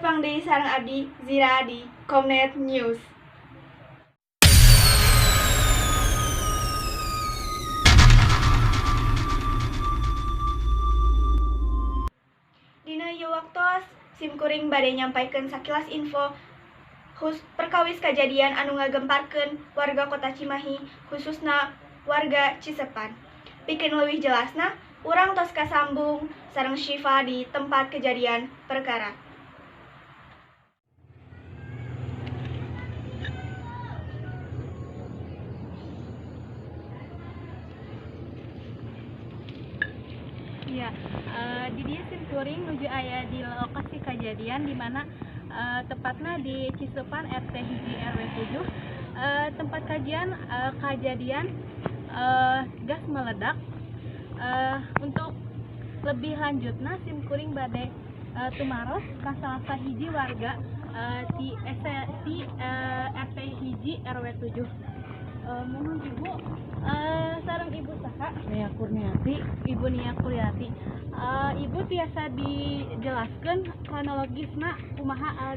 Tepang deui sareng abdi Zira di Comnet News. Dina ieu waktos simkuring bade nyampaikeun sakilas info perkawis kajadian anu ngagemparkeun warga Kota Cimahi, khususna warga Cisepan. Pikeun leuwih jelasna, urang tos kasambung sareng Syifa di tempat kejadian perkara. Iya, di dieu simkuring nuju aya di lokasi kejadian di mana tepatnya di Cisepan RT 1 RW 7, tempat kejadian gas meledak. Untuk lebih lanjutna simkuring bade tumaros ka salah sahiji warga di RT 1 RW 7. Mohon Ibu, sareng Ibu saha? Nia Kurniati. Ibu Nia Kurniati. Ibu tiasa dijelaskan kronologisna kumaha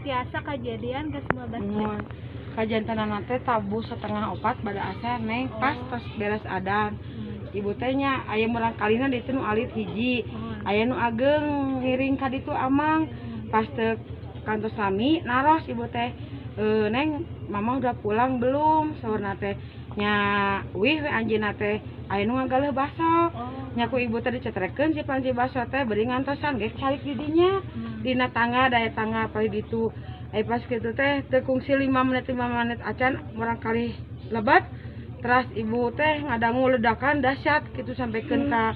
tiasa kejadian gas meledak ieu? Muhun. Kajantenan teh tabuh 3:30 bada asar, Neng, pas tos beres adan. Ibu teh nya aya murangkalihna di nu alit hiji. Aya nu ageng ngiring ka ditu amang. Pas teu kantos lami naros ibu teh, "Neng, mama udah pulang belum?" Saurna teh nya wih we anjeunna teh aya nu ngagaleuh baso. Nya ku ibu teh dicetrekeun si panci baso teh bari ngantosan ge calik di dinya. Dina tangga daya tangga palih ditu. Pas kitu teh teu kungsi 5 menit 5 menit acan murangkalih lebat. Teras ibu teh ngadangu ledakan dahsyat gitu sampaikan ka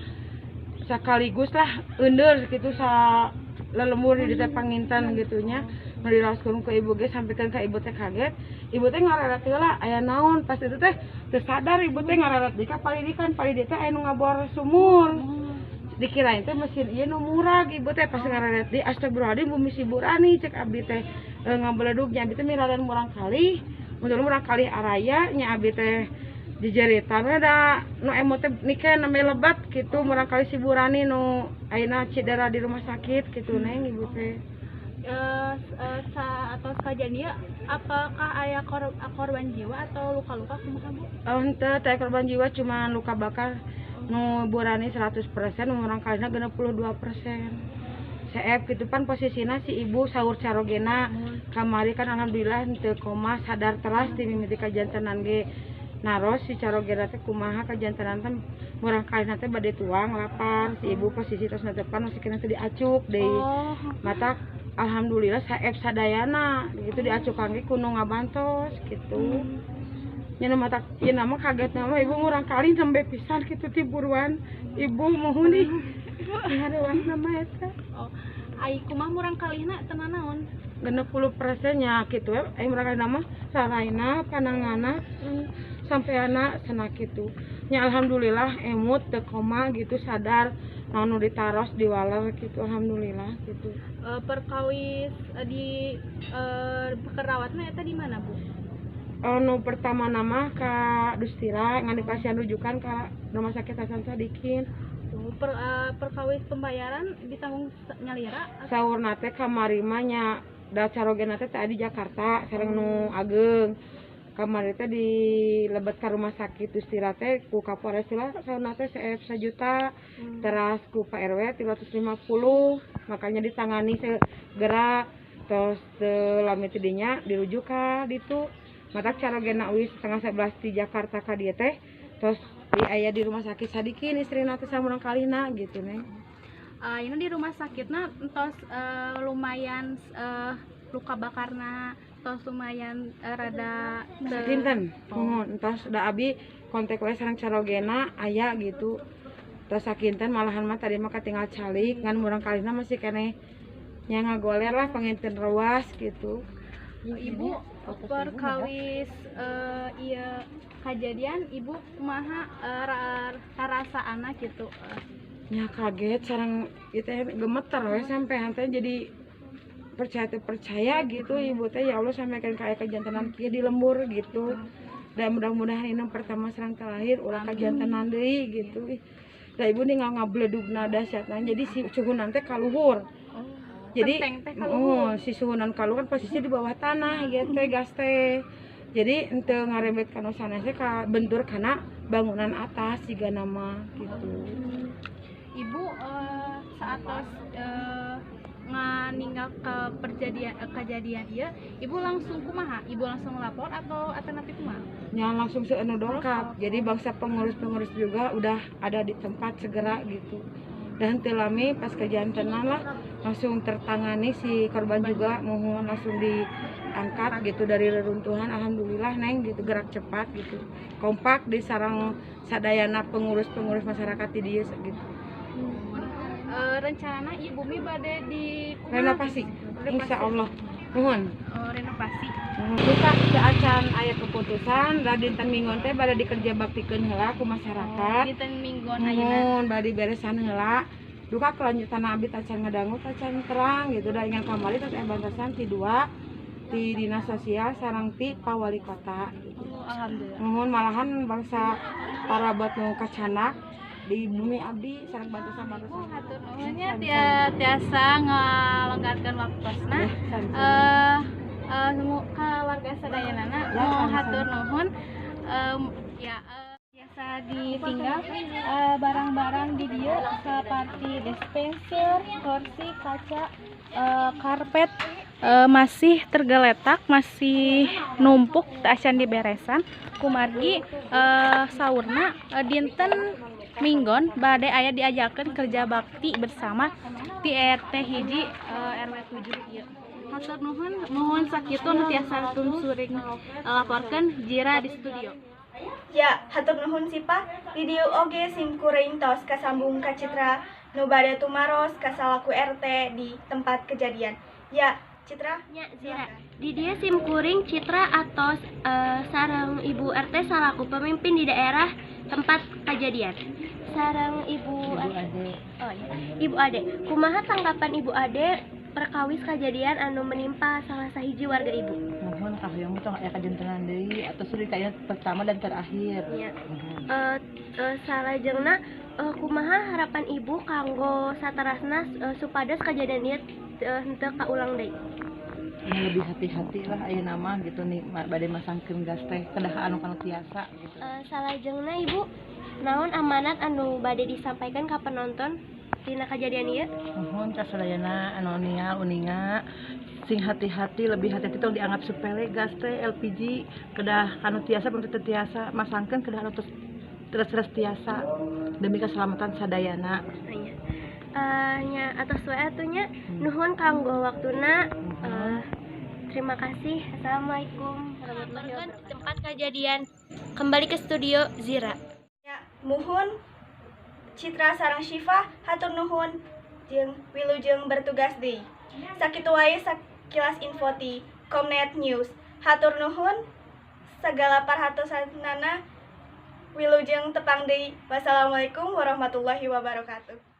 sekaligus lah eundeur gitu sa lelembur di teh panginten gitu nya. Nu diraskeun ku ibu ge sampaikan ka ibu teh kaget. Ibu teh ngareret heula aya naon, pas itu teh teu sadar ibu teh ngareret di ka palidikan, palidi teh aya nu ngabor sumur. Dikirain teh mesin ieu nu murag, ibu teh pas ngareret di astagfirullahaladzim bumi siburani cek abdi teh, ngabeledugnya abdi teh miraran murangkalih, mun murangkalih araya nya abdi teh jejeritan we da nu emot teh niken namanya lebat gitu murangkalih siburani nu ayeuna cedera di rumah sakit gitu, Neng, ibu teh. Atau kejadian ieu apakah aya korban jiwa atau luka-luka kumaha, Bu? Oh, henteu teh korban jiwa, cuma luka bakar nu burani 100%, nu murangkalihna 62%. CF gitu pan posisina si ibu sahur carogena kamari kan alhamdulillah henteu koma, sadar teras di mimiti kajantenan ge naros si carogena teh kumaha kajantenan teh murangkalihna teh bade tuang lapar si ibu posisi tos netepan masih kena teh diacuk deui. Mata alhamdulillah saep sadayana gitu diacukan ge kuno ngabantos gitu. Nya nu mata ieu nama kaget nama ibu murangkalih nembe pisan kitu ti buruan ibu muhun ih. Ngarewas nama eta. Oh, ai kumaha murangkalihna teu nanaon? 60% nya kitu we, ai murangkalih nama saraina panangana sampeana cenah kitu. Nya alhamdulillah emut teu koma gitu sadar naon nu ditaros diwaler gitu alhamdulillah gitu. Perkawis di pekerawatna eta di mana, Bu? Nu pertama nama ka Dustira ngan dipasihan rujukan ka Rumah Sakit Hasan Sadikin. Perkawis pembayaran ditanggung nyalira? Saurna teh kamari mah nya da carogena teh tadi di Jakarta sareng nu ageng. Kamari teh di lebet ka rumah sakit Dustira teh ku Kapolres lah saurna teh CF 1 juta. Teras ku Pak RW 350, makanya ditangani segera terus teu lami teh dinya dirujuk ka ditu. Matak carogena wis 10:30 di Jakarta ka dieu teh terus di aya di rumah sakit Sadikin istrina teh samurangkalihna gitu, Neng. Ini di rumah sakitna entos lumayan luka bakarna tos lumayan rada Sakinten. Muhun entos da abi kontak we sareng carogena aya gitu. Terus sakinten malahan mah tadi mah katinggal calik ngan murangkalihna masih keneh nya ngagoler lah panginten ruas gitu. Ibu perkawis ieu kejadian ibu kumaha rarasaana gitu? Nya kaget sareng ieu teh gemeter we sampean teh jadi percaya teh percaya gitu ibu teh ya Allah sampai kan kayak kajantenan kieu di lembur gitu. Dan mudah-mudahan ini pertama sareng terakhir ulah kajantenan deui gitu. Ih, da ibu nih ngabledugna dahsyatna jadi si suhu teh kaluhur. Jadi Kenteng teh ka oh, luhur. Si suhunan kaluhur kan posisi di bawah tanah ieu teh gas teh. Jadi henteu ngarembet ka nu sanes teh, ka bentur kana bangunan atas jigana mah gitu. Ibu saatos nganingal ke kejadian ieu, Ibu langsung kumaha? Ibu langsung lapor atau alternatif kumaha? Nya langsung seueur nu dongkap. Jadi bangsa pengurus-pengurus juga udah ada di tempat segera gitu. Dan teu lami pas kajantenan lah langsung tertangani si korban juga, mohon langsung diangkat gitu dari reruntuhan. Alhamdulillah, Neng, gitu, gerak cepat gitu, kompak di sarang sadayana pengurus-pengurus masyarakat di dieu gitu. Rencana ieu bumi bade di kumaha? Renovasi, insya Allah, mohon. Oh, renovasi. Duka acan aya keputusan da dinten minggon teh bade dikerja baktikeun heula ku masyarakat. Oh, dinten minggon ayeuna. Muhun, bade beresan heula. Duka kelanjutan abdi tacan ngadangu, tacan terang gitu, da ingan kamari terus aya bantosan ti dua, ti dinas sosial sareng ti Pak Wali Kota gitu. Oh, alhamdulillah. Muhun, malahan bangsa para buat nu kacanak di bumi abdi sareng bantosan-bantosan. Oh, hatur nuhun nya tiasa ngalonggarkeun waktosna. Ya, sami-sami. Ka warga sadayanana Ya, mau sami-sami. Hatur nuhun. Ya biasa ditinggal barang-barang di dieu seperti dispenser, kursi, kaca, karpet masih tergeletak, masih numpuk teu acan diberesan kumargi saurna dinten minggon bade aya diajakeun kerja bakti bersama di RT 1 RW 7 ieu. Hatur nuhun, nuhun sakitu nu tiasa simkuring laporkeun. Jira di studio. Ya, hatur nuhun Sipa. Di dieu oge simkuring tos kasambung ka Citra nu bade tumaros ka salaku RT di tempat kejadian. Ya, Citra. Nya, Zira. Di dieu simkuring Citra atos sareng Ibu RT salaku pemimpin di daerah tempat kejadian. Sareng Ibu, Ibu Ade. Oh iya. Ibu Ade, kumaha tanggapan Ibu Ade perkawis kejadian anu menimpa salah sahiji warga Ibu? Muhun, kahoyong tong aya kajantenan deui atau sudah kayaknya pertama dan terakhir. Nya. Muhun. Salajengna kumaha harapan Ibu kanggo saterasna supados kejadian ieu henteu kaulang deui? Ini lebih hati-hati lah ayeuna mah gitu nih, bade masangkeun gas teh kedah anu kanu tiasa gitu. Salajengna Ibu, naon amanat anu bade disampaikan ka penonton tina kejadian ieu? Muhun, ka sadayana anu ningal uninga sing hati-hati, lebih hati-hati, tong dianggap sepele gas teh LPG, kedah kanu tiasa pun teu tiasa masangkeun kedah anu terus-terus tiasa demi keselamatan sadayana. Nya. Nya atos we atuh nya. Nuhun kanggo waktuna. Terima kasih. Assalamualaikum warahmatullahi wabarakatuh. Tempat kejadian kembali ke studio, Zira. Ya, muhun Citra sareng Syifa, hatur nuhun jeung wilujeng bertugas deui. Sakitu wae sakilas info ti Comnet News. Hatur nuhun segala perhatosanana, wilujeng tepang deui. Wassalamualaikum warahmatullahi wabarakatuh.